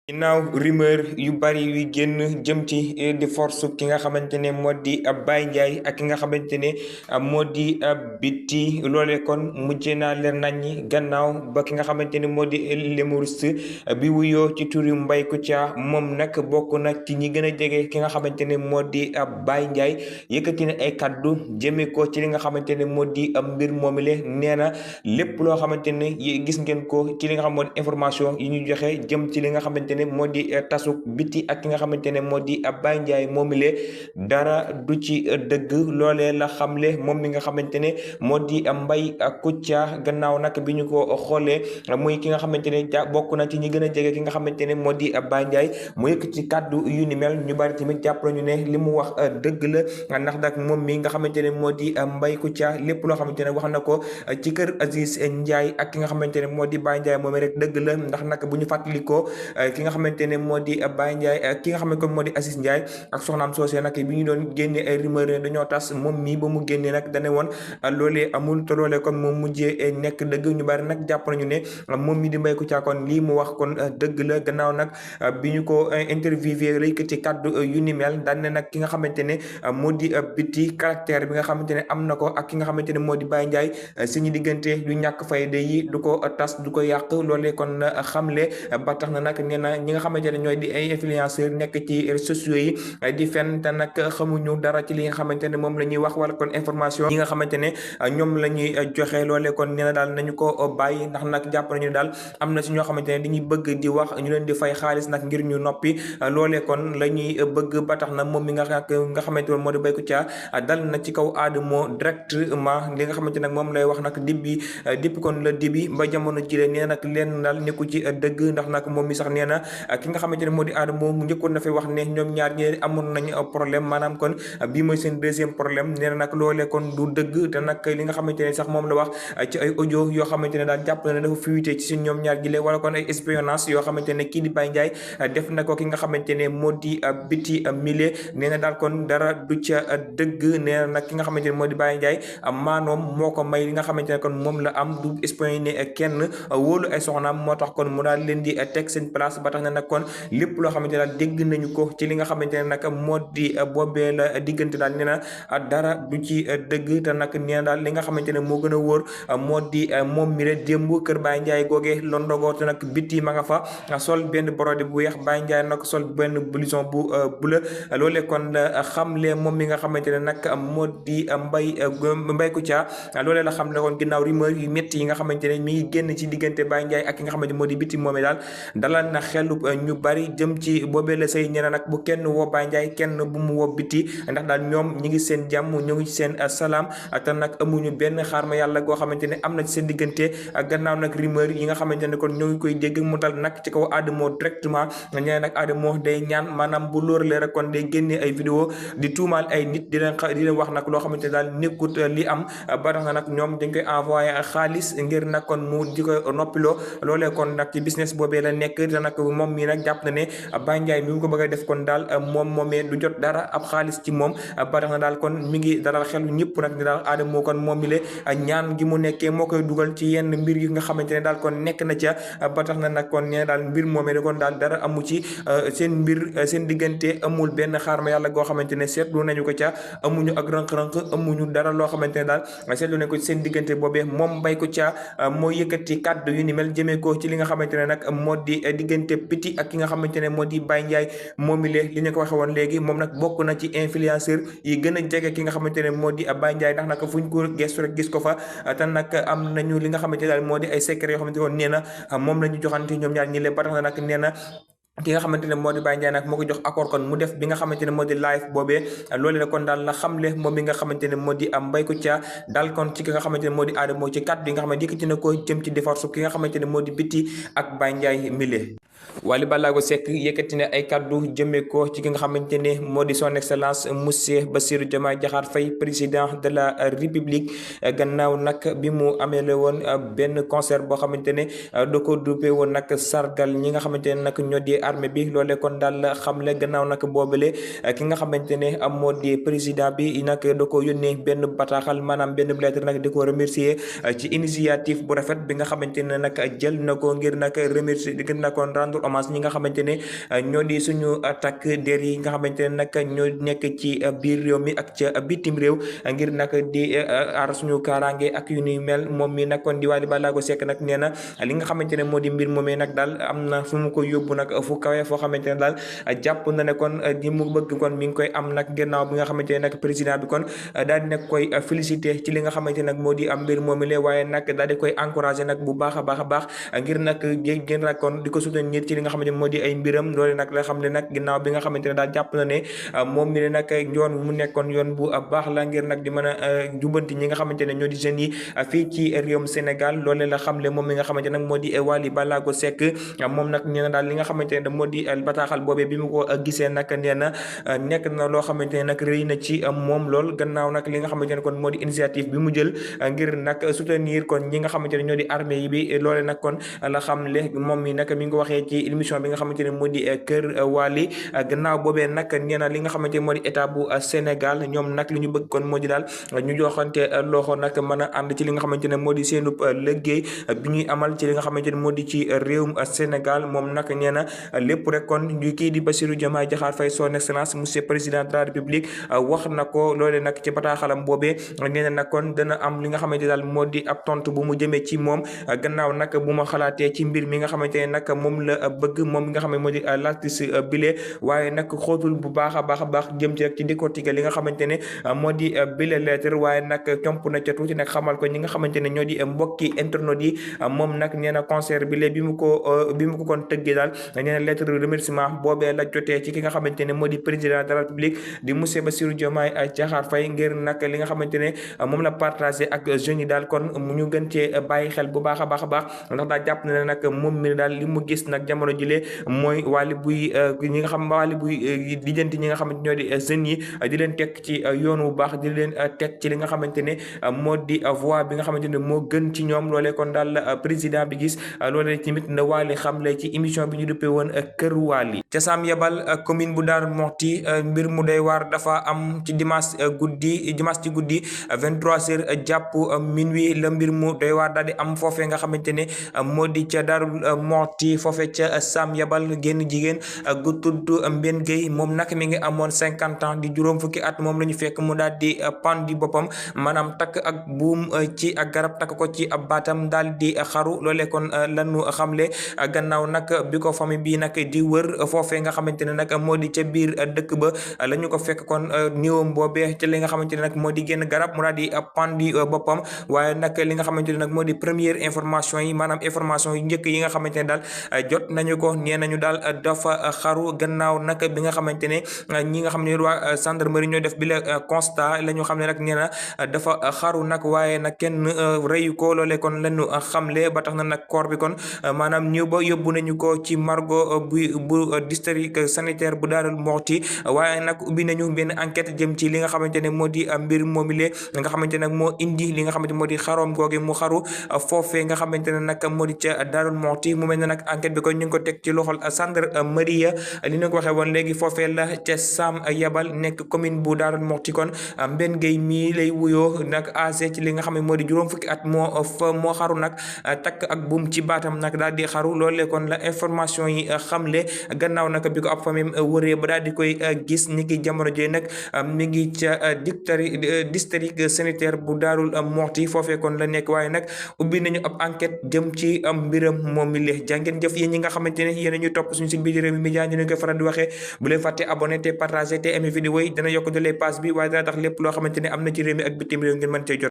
ginnaaw rumeur yu bari yu génn jëm ci di force ki nga xamante ne moo di Baye Ndiaye ak ki nga xamante ne moo di Biti loole kon mujjee naa leer naññi gannaaw ba ki nga xamante ne moo di l'humoriste bi wuyoo ci turi Mbaye Kouthia moom nag bokk na ci ñi gën a jege ki nga xamante ne moo di Baye Ndiaye yëkkati na ay kaddu jëmee ko ci li nga xamante ne moo di mbir moomile nee na lépp loo xamante ne gis ngeen ko ci li nga xam moo di information yi ñu joxe jëm ci li nga xamante moo di tasuk Biti ak ki nga xamante ne moo di Baye Ndiaye moomile dara du ci dëgg loolee la xamle moom mi nga xamante ne moo di Mbaye Kouthia gannaaw nag bi ñu ko xoolee muy ki nga xamante ne bokk na ci ñi gën a jege ki nga xamante ne moo di Baye Ndiaye mu yëkk ci kàddu yu ni mel ñu bari tamit jàpp nañu ne li mu wax dëgg la ndax nag moom mi nga xamante ne moo di Mbaye Kouthia lépp loo xamante ne wax na ko ci kër Aziz Ndiaye ak ki nga xamante ne moo di Baye Ndiaye moom rek dëgg la ndax nag bu ñu fàttalikoo ki nga xamante ne moo di Baye Ndiaye ki nga xamante ne moo di Aziz Ndiaye ak soxnaam soosé nag bi ñu doon génne ay rumeur dañoo tas moom mii ba mu génnee nag dane woon loolee amul te loolee kon moom mujjee nekk dëgg ñu bari nag jàpp nañu ne moom mi di Mbaye Kouthia kon lii mu wax kon dëgg la gannaaw nag bi ñu ko interviewé lay ci kàddu yu ni mel daan ne nag ki nga xamante ne moo di Biti caractère bi nga xamante ne am na ko ak ki nga xamante ne moo di Baye Ndiaye suñu diggante yu ñàkk fayda yi du ko tas du ko yàq loolee kon xamle ba tax na nag nee na ñi nga xamante ne ñooy di ay influenceur nekk ci réseaux sociaux yi di fen te nag xamuñu dara ci li nga xamante ne moom la ñuy wax wala kon information yi nga xamante ne ñoom la ñuy joxe loolee kon nee na daal nañu ko bàyyi ndax nag jàpp nañu daal am na si ñoo xamante ne dañuy bëgg di wax ñu leen di fay xaalis nag ngir ñu noppi loolee kon la ñuy bëgg ba tax na moom mi nga xamante ne moo di Mbaye Kouthia dal na ci kaw Adamo directement li nga xamante nag moom lay wax nag depuis kon la dibi ba jamono jile nee nag leen daal nekku ci dëgg ndax nag moom mi sax nee na ki nga xamante ne moo di Adamo mu njëkkoon na fi wax ne ñoom ñaar ñi amoon nañu problème maanaam kon bii mooy seen deuxième problème nee na nag loolee kon du dëgg te nag li nga xamante ne sax moom la wax ci ay audio yoo xamante ne daal jàpp na ne dafa fuité ci suñ ñoom ñaar jile wala kon ay espionnage yoo xamante ne kii di Baye Ndiaye def na ko ki nga xamante ne moo di Biti mile nee na daal kon dara du ca dëgg nee na nag ki nga xamante ne moo di Baye Ndiaye maanoom moo ko may li nga xamante ne kon moom la am du espionné kenn wóolu ay soxnaam moo tax kon mu daal leen di teg seen place ba tax na nag kon lépp loo xamante ne daal dégg nañu ko ci li nga xamante ne nag moo di boobee la diggante daal nee na dara du ci dëgg te nag nee na daal li nga xamante ne moo gën a wóor moo di moom mi la démb kër Baye Ndiaye googee londogoo te nag Biti ma nga fa sol benn brodé bu weex Baye Ndiaye nag sol benn blouson bu bleu loolee kon xamle moom mi nga xamante ne nag moo di Mbaye Kouthia loolee la xam ne kon ginnaaw rumeur yu métti yi nga xamante ne mi ngi génn ci diggante Baye Ndiaye ak ki nga xamante moo di Biti moomee daal dalal na xelu ñu bari jëm ci boobee la say ñeneen nag bu kenn woo Baye Ndiaye kenn bu mu woo Biti ndax daal ñoom ñi ngi seen jàmm ñu ngi seen salaam te nag amuñu benn xaarma yàlla goo xamante ne am na ci seen diggante gannaaw nag rumeur yi nga xamante ne kon ñoo ngi koy dégg mu dal nag ci kaw Adamo directement ñeneen nag Adamo day ñaan maanaam bu lóoralee rek kon day génnee ay vidéo di tuumaal ay nit di leen wax nag loo xamante ne daal nekkut li am ba tax na nag ñoom dañ koy envoyé xaalis ngir nag kon mu di ko noppiloo loolee kon nag ci business boobee la nekk te nag moom mii nag jàpp na ne Baye Ndiaye mi ngi ko bëgg a def kon daal moomee du jot dara ab xaalis ci moom ba tax na daal kon mi ngi dalal xel ñëpp nag ni daal Adamo kon moom mi le ñaan gi mu nekkee moo koy dugal ci yenn mbir yi nga xamante ne daal kon nekk na ca ba tax na nag kon nee daal mbir moomee da kon daal dara amu ci seen mbir seen diggante amul benn xaar ma yàlla goo xamante ne seetlu nañu ko ca amuñu ak rënk-rënk amuñu dara loo xamante ne daal seetlu nañu ko ci seen diggante boobee moom Mbaye Kouthia moo yëkkati kàddu yu ni mel jëmee ko ci li nga xamante ne nag moo di diggante Biti ak ki nga xamante ne moo di Baye Ndiaye moom mi li ñu ko waxe woon léegi moom nag bokk na ci influenceur yi gën a jege ki nga xamante ne moo di Baye Ndiaye ndax nag fu ñu ko gestu rek gis ko fa te nag am nañu li nga xamante ne daal moo di ay secret yoo xamante ne nee na moom la ñu joxante ñoom ñaar ñi leen ba tax na nag nee na ki nga xamante ne moo di Baye Ndiaye nag moo ko jox accord kon mu def bi nga xamante ne moo di live boobee loolu la kon daal la xamle moom bi nga xamante ne moo di Mbaye Kouthia daal kon ci ki nga xamante ne moo di Adamo ci kàddu yi nga xamante yëkkati na ko jëm ci divorce ki nga xamante ne moo di Biti ak Baye Ndiaye mile Wally Ballago Seck yëkkati na ay kaddu jëmee ko ci ki nga xamante ne moo di son excellence monsieur Bassirou Diomaye Diakhar Faye président de la république gannaaw nag bi mu amee la woon benn concert boo xamante ne da ko duppee woon nag sargal ñi nga xamante ne nag ñoo di armée bi loolee kon daal xamle gannaaw nag boobule ki nga xamante ne moo di président bi nag da ko yónnee benn bataaxal maanaam benn lettre nag di ko remercier ci initiative bu rafet bi nga xamante ne nag jël na ko ngir nag remercier ngir nag rendre hommage ñi nga xamante ne ñoo di suñu takk der yi nga xamante ne nag ñoo nekk ci biir réew mi ak ca bitim réew ngir nag di aar suñu kaaraange ak yu ni mel moom mi nag kon di Wally Ballago Seck nag nee na li nga xamante ne moo di mbir moomee nag daal am na fu mu ko yóbbu nag fu kawe foo xamante ne daal jàpp na ne kon di mu bëgg kon mi ngi koy am nag gannaaw bi nga xamante ne nag président bi kon daal di nag koy félicité ci li nga xamante ne nag moo di am mbir moomi le waaye nag daal di koy encouragé nag bu baax a baax a baax ngir nag gën nag kon di ko soutenir ci li nga xamante ne moo di ay mbiram loolu nag la xam ne nag ginnaaw bi nga xamante ne daal jàpp na ne moom mi ne nag yoon mu nekkoon yoon bu baax la ngir nag di mën a jubanti ñi nga xamante ne ñoo di jeunes yi fii ci réewum Sénégal loolu la xam le moom mi nga xamante nag moo di Wally Ballago Seck moom nag nee na daal li nga xamante ne moo di bataaxal boobee bi mu ko gisee nag nee na nekk na loo xamante ne nag rëy na ci moom lool gannaaw nag li nga xamante ne kon moo di initiative bi mu jël ngir nag soutenir kon ñi nga xamante ne ñoo di armée yi bi loole nag kon la xam le moom mi nag mi ngi ko waxee ci émission bi nga xamante ne moo di Kër Wally gannaaw boobee nag nee na li nga xamante ne moo di état bu Sénégal ñoom nag li ñu bëgg kon moo di daal ñu joxante loxo nag mën a ànd ci li nga xamante ne moo di seenu liggéey bi ñuy amal ci li nga xamante ne moo di ci réewum Sénégal moom nag nee na lépp rek kon ñu kii di Bassirou Diomaye Diakhar Faye son excellence monsieur président de la république wax na ko loolee nag ci bataaxalam boobee nee na nag kon dana am li nga xamante daal moo di ab tontu bu mu jëmee ci moom gannaaw nag bu ma xalaatee ci mbir mi nga xamante ne nag moom la bëgg moom mi nga xam ne moo di l'artiste bile waaye nag xóotul bu baax a baax jëm ci rek ci décortiquer li nga xamante ne moo di bile lettre waaye nag comp na ca tuuti nag xamal ko ñi nga xamante ne ñoo di mbokki internautes yi moom nag nee na concert bile bi mu ko kon tëggee daal nee na lettre de remerciement boobee la jotee ci ki nga xamante ne moo di président de la république di monsieur Bassirou Diomaye Diakhar Faye ngir nag li nga xamante ne moom la partagé ak jeunes yi daal kon mu ñu gën cee bàyyi xel bu baax a baax ndax daal jàpp na ne nag moom mi daal li mu gis nag jamono jile mooy Wally buy ñi nga xam Wally buy lijjanti ñi nga xamante ñoo di jeunes yi di leen teg ci yoon wu baax di leen teg ci li nga xamante ne moo di voie bi nga xamante ne moo gën ci ñoom loolee kon daal président bi gis loolee tamit na Wally xamle ci émission bi ñu duppee woon Kër Wally ca Sam Yabal commune bu Darou Mouhty mbir mu doy waar dafa am ci dimanche ci guddi 23h jàpp minuit la mbir mu doy waar daal di am foofee nga xamante ne moo di ca Darou Mouhty foofee ca Sam Yabal génn jigéen gu tudd Mbène Gueye moom nag mi ngi amoon 50 ans di juróom fukki at moom la ñu fekk mu daal di pandi boppam maanaam takk ak buum ci ak garab takk ko ci ab baatam daal di xaru loolee kon lanu xamle gannaaw nag bi ko famille bi nag di wër foofee nga xamante ne nag moo di ca biir dëkk ba la ñu ko fekk kon néewam boobee ca li nga xamante ne nag moo di génn garab mu daal di pandi boppam waaye nag li nga xamante ne nag moo di première information yi maanaam information yi njëkk yi nga xamante ne daal jot nañu ko nee nañu daal dafa xaru gannaaw nag bi nga xamante ne ñi nga xam ne waa gendarmerie ñoo def bi la constat la ñu xam ne nag nee na dafa xaru nag waaye nag kenn reyu ko loolee kon lañu xamle ba tax na nag corps bi kon maanaam ñëw ba yóbbu nañu ko ci margo bu district sanitaire bu Darou Mouhty waaye nag ubbi nañu benn enquête jëm ci li nga xamante ne moo di mbir moomile nga xamante ne nag moo indi li nga xamante moo di xaroom googe mu xaru foofee nga xamante ne nag moo di ca Darou Mouhty mu mel ne nag enquête bi kon ñu ngi ko teg ci loxol gendarmerie li ñu ko waxee woon léegi foofee la ca Sam Yabal nekk commune bu Darou Mouhty kon Mbène Gueye mii lay wuyoo nag âgé ci li nga xam ne moo di juróom fukki at moo xaru nag takk ak buum ci baatam nag daal di xaru loolee kon la information yi xamle gannaaw nag bi ko ab famille wëree ba daal di koy gis ni ki jamono jii nag mi ngi ca district sanitaire bu Darou Mouhty foofee kon la nekk waaye nag ubbi nañu ab enquête jëm ci mbiram moom mi lee jàngeen jëf yéen ñi nga xamante ne yéen ñu topp suñu site bi di Rewmi Média ñu koy faral di waxee bu leen fàtte abonné te partagé te aimé vidéo yi dana yokk doole page bi waaye dana tax lépp loo xamante ne am na ci réew mi ak bitim réew ngeen mën cee jot